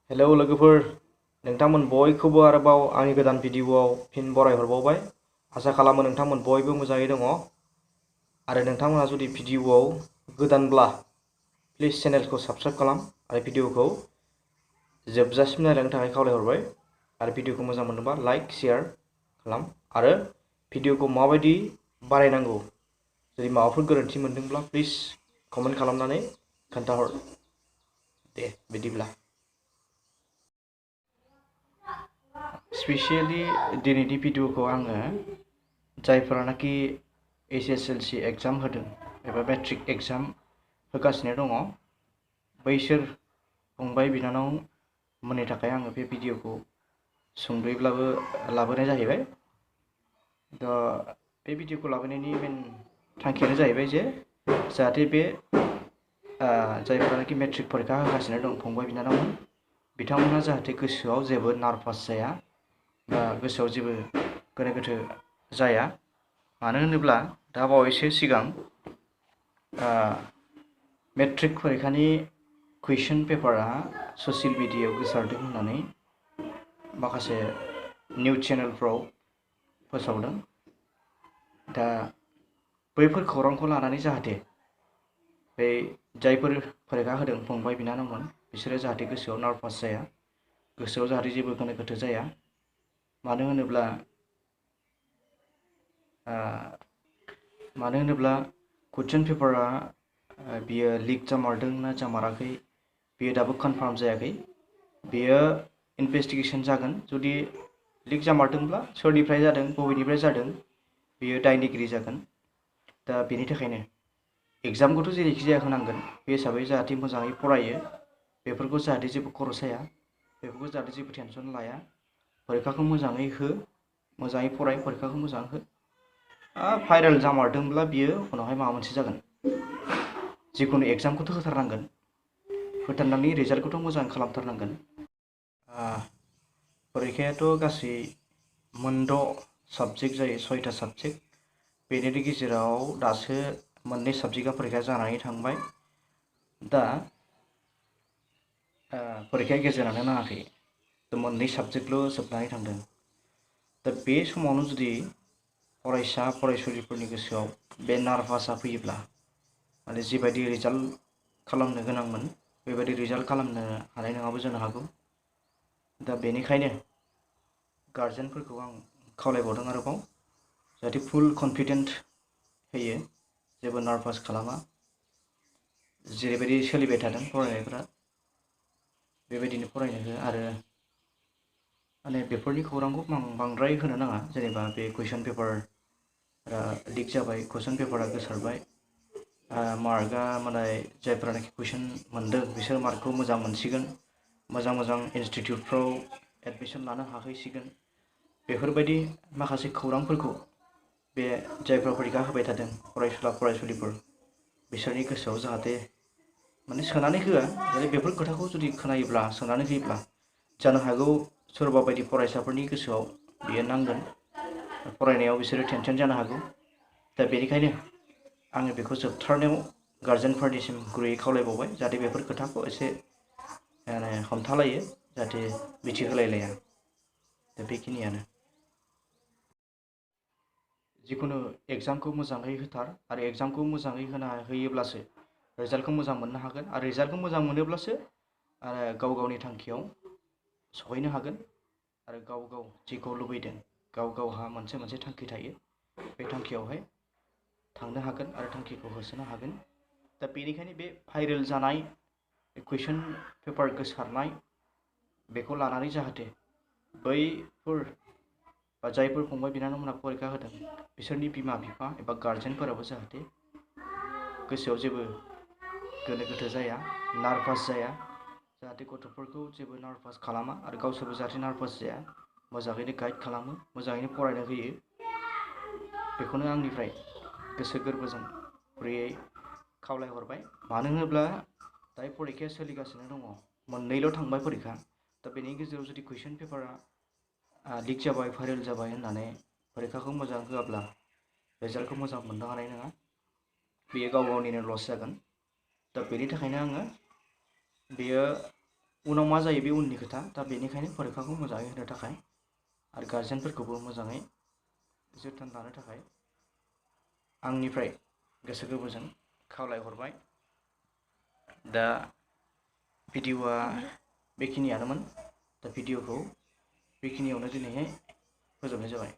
Hello लोगोफोर, नोंथांमोन बयखौबो आरोबाव आंनि गोदान भिडिअआव फिन बरायहरबावबाय। आसा खालामो नोंथांमोन बयबो मोजाङै दङ आरो नोंथांमोना जुदि भिडिअआव गोदानब्ला प्लिज चेनेलखौ साबस्क्राइब खालाम आरो भिडिअखौ जोबजासिम नायलांनो थाखाय खावलायहरबाय। आरो भिडिअखौ मोजां मोनोबा लाइक शेयार खालाम आरो भिडिअखौ माबायदि बानायनांगौ जुदि माबाफोर गोरोन्थि मोनदोंब्ला प्लिज कमेन्ट खालामनानै खोन्थाहर। दे बिदिब्ला स्पेसियली दिनैनि भिडिअखौ आङो जायफोरानाखि HSLC एग्जाम होदों एबा मेट्रिक एग्जाम होगासिनो दङ बैसोर फंबाय बिनानाव मोननि थाखाय आङो बे भिडिअखौ सुंद'यैब्लाबो लाबोनाय जाहैबाय। दा बे भिडिअखौ लाबोनायनि मेन थांखियानो जाहैबाय जे जाहाथे बे जायफोरानाखि मेट्रिक फरिखा होगासिनो दं फंबाय बिनानावमोन बिथांमोनहा जाहाथे गोसोआव जेबो नार्भास जाया बा गोसोआव जेबो गोनो गोथो जाया। मानो होनोब्ला दा बावैसो सिगां मेट्रिक फरिखानि कुइसन पेपारा ससियेल मिडियायाव गोसारदों होननानै माखासे निउज चेनेलफ्राव फोसावदों। दा बैफोर खौरांखौ लानानै जाहाथे बे जायफोर फरिखा होदों फंबाय बिनानावमोन बिसोरो जाहाथे गोसोआव नार्भास जाया, गोसोआव जाहाथे जेबो गोनो गोथो जाया। मानो होनोब्ला कुइसन पेपारा बियो लिक जामारदों ना जामाराखै बियो दाबो कनफार्म जायाखै। बियो इनभेस्टिगेशन जागोन। जुदि लिक जामारदोंब्ला सोरनिफ्राय जादों बबेनिफ्राय जादों बियो दायनिगिरि जागोन। दा बेनि थाखायनो एग्जामखौथ' जेरैखि जाया होनांगोन। बे हिसाबै जाहाथे मोजाङै फरायो, बेफोरखौ जाहाथे जेबो खर' साया, बेफोरखौ जाहाथे जेबो टेनसन लाया, फरिखाखौ मोजाङै हो, मोजाङै फराय, फरिखाखौ मोजां हो। भाइरेल जामारदोंब्ला बियो उनावहाय माबा मोनसे जागोन। जिखुनु एग्जामखौथ' होथारनांगोन, होथारनानै रिजाल्टखौथ' मोजां खालामथारनांगोन। फरिखायाथ' गासै मोनद' साबजेक्ट जायो, 6टा साबजेक्ट। बेनि गेजेराव दासो मोननै साबजेक्टआ फरिखा जानानै थांबाय। दा फरिखाया गेजेरानो नाङाखै, मोननै साबजेक्टल' जोबनानै थांदों। दा बे समावनो जुदि फरायसा फरायसुलिफोरनि गोसोआव बे नार्भासआ फैयोब्ला माने जिबायदि रिजाल्ट खालामनो गोनांमोन बेबायदि रिजाल्ट खालामनो हानाय नङाबो जानो हागौ। दा बेनिखायनो गार्जेनफोरखौ आं खावलायबावदों आरोबाव जाहाथे फुल कनफिडेन्ट होयो, जेबो नार्भास खालामा। जेरैबायदि सोलिबाय थादों फरायनायफोरा बेबायदिनो फरायनो हो आरो माने बेफोरनि खौरांखौ बांद्राय होनो नाङा। जेनेबा बे कुइसन पेपार लिक जाबाय, कुइसन पेपारा गोसारबाय, मार्कआ माने जायफोरानाखि कुइसन मोनदों बिसोर मार्कखौ मोजां मोनसिगोन, मोजां मोजां इनस्टिटिउटफ्राव एडमिसन लानो हाहैसिगोन। बेफोरबायदि माखासे खौरांफोरखौ बे जायफ्रा फरिखा होबाय थादों फरायसुला फरायसुलिफोर बिसोरनि गोसोआव जाहाथे माने सोनानै होआ। माने बेफोर खोथाखौ जुदि खोनायोब्ला सोनानै होयोब्ला जानो हागौ सोरबा बायदि फरायसाफोरनि गोसोआव बियो नांगोन, फरायनायाव बिसोरो टेनसन जानो हागौ। दा बेनिखायनो आङो बेखौ जोबथारनायाव गार्जेनफोरनिसिम गुरैयै खावलायबावबाय जाहाथे बेफोर खोथाखौ एसे हमथालायो, जाहाथे मिथिहोलायलाया। दा बेखिनियानो। जिखुनु एग्जामखौ मोजाङै होथार आरो एग्जामखौ मोजाङै होयोब्लासो रिजाल्टखौ मोजां मोननो हागोन आरो रिजाल्टखौ मोजां मोनोब्लासो गाव गावनि थांखियाव सहैनो हागोन आरो गाव गाव जेखौ लुबैदों गाव गावहा मोनसे थांखि थायो, बे थांखियावहाय थांनो हागोन आरो थांखिखौ होसोनो हागोन। दा बेनिखायनो बे भाइरेल जानाय कुइसन पेपार गोसारनाय बेखौ लानानै जाहाथे बैफोर बा जायफोर फंबाय बिनानावमोनहा फरिखा होदों बिसोरनि बिमा बिफा एबा गार्जेनफोराबो जाहाथे गोसोआव जेबो गोनो गोथो जाया, नार्भास जाया, जाहाथे गथ'फोरखौ जेबो नार्भास खालामा आरो गावसोरबो जाहाथे नार्भास जाया, मोजाङैनो गाइड खालामो, मोजाङैनो फरायनो होयो। बेखौनो आंनिफ्राय गोसो गोरबोजों गुरैयै खावलायहरबाय। मानो होनोब्ला दायो फरिखाया सोलिगासिनो दङ, मोननैल' थांबाय फरिखा। दा बेनि गेजेराव जुदि कुइसन पेपारा लिक जाबाय, भाइरेल जाबाय होननानै फरिखाखौ मोजां होआब्ला रिजाल्टखौ मोजां मोननो हानाय नङा, बेयो गाव गावनिनो लस जागोन। दा बेनि थाखायनो आङो बेयो उनाव मा जायो बे उननि खोथा। दा बेनिखायनो फरिखाखौ मोजाङै होनो थाखाय आरो गार्जेनफोरखौबो मोजाङै जोथोन लानो थाखाय आंनिफ्राय गोसो गोरबोजों खावलायहरबाय। दा भिडिअ'आ बेखिनियानोमोन। दा भिडिअ'खौ बेखिनियावनो दिनैहाय फोजोबनाय जाबाय।